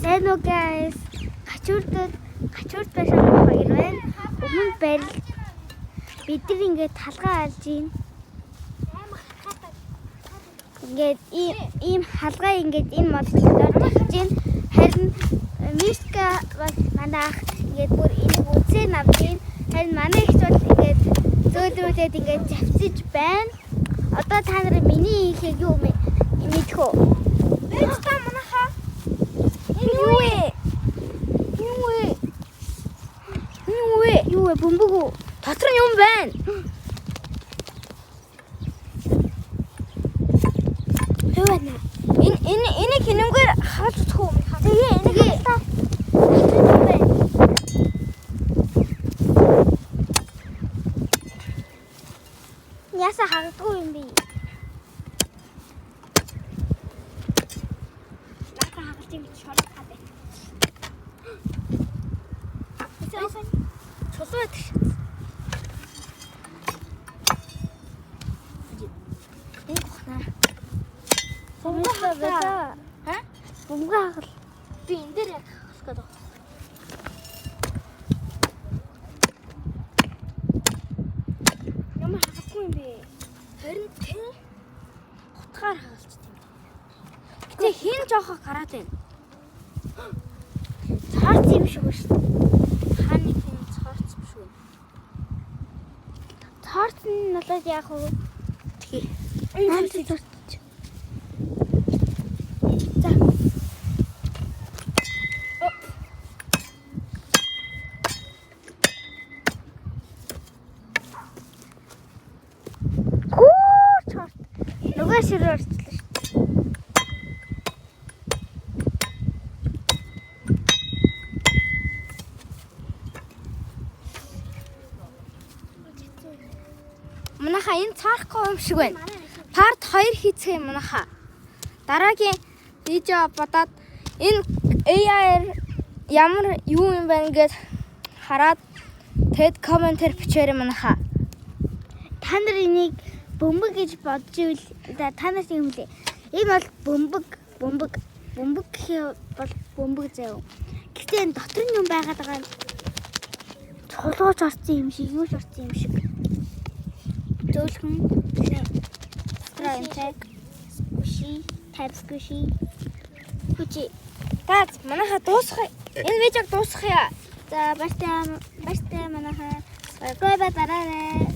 Сайн уу, guys? Гачуурдад гачуурд байсан хоёр байна. Өмнө барил бид нар ингээд талгаа алж гин. Ингээд ийм халгай ингээд энэ модод тавьж гин. Харин Мишка бол манай ах ингээд бүр энийг үзээ навж гин. Харин манай эгч бол ингээд зөөлрүүлээд ингээд завцж байна. Одоо та нар миний хийхийг юу мэдэх үү? Ээж та манайхаа. Энэ юу вэ? Юу вэ? Юу вэ? Юу вэ? Бөмбөг үү? Дотор нь юм байна. Юу байна? Энэ энийг хинэнгээр хаалж үзэх үү? Тэгээ энийг халтаа. Дотор нь юм байна. Яса хагдгүй юм бэ? Нака хагалж юм шорох гад. Чулуу байдаг. Энэ бохнаа. Бөмбөг хагалаа. Ха? Бөмбөг хагал. Би энэ дээр яг хагалах гэдэг. Юм хагахгүй юм бэ? Харин тэ хутгаар хагалчт юм. Гэтэ хин жоохоо гараад байна. Цаарц юм шиг байна шүү дээ. Хааны хин цорц биш үү? Цаарц нь болоод яах вэ? Тгий. Энэ цаарц. За. Гүү чорт. Нөгөө ширээ орчлоо шүү. Манайхаа энэ цаарахгүй юм шиг байна. Part 2 хийцгээе манайхаа. Дараагийн видео бодоод энэ AI-аар ямар юу юм байна гэд хараад тэгэд комментэр бичээрэй манайхаа. Та нар энийг бөмбөг гэж бодж ивэл за та нар юм лээ. Энэ бол бөмбөг, бөмбөг, бөмбөг гэх юм бол бөмбөг заяа. Гэхдээ энэ дотор нь юм байгаад байгаа нь чулууч орсон юм шиг, юу ч орсон юм шиг. Зөөлхөн дотроо юм таг. Squishy, type squishy. Хүчи. За манайхаа дуусгах. Энэ видеог дуусгая. За баяртай баяртай манайхаа. Гой ба дараарай.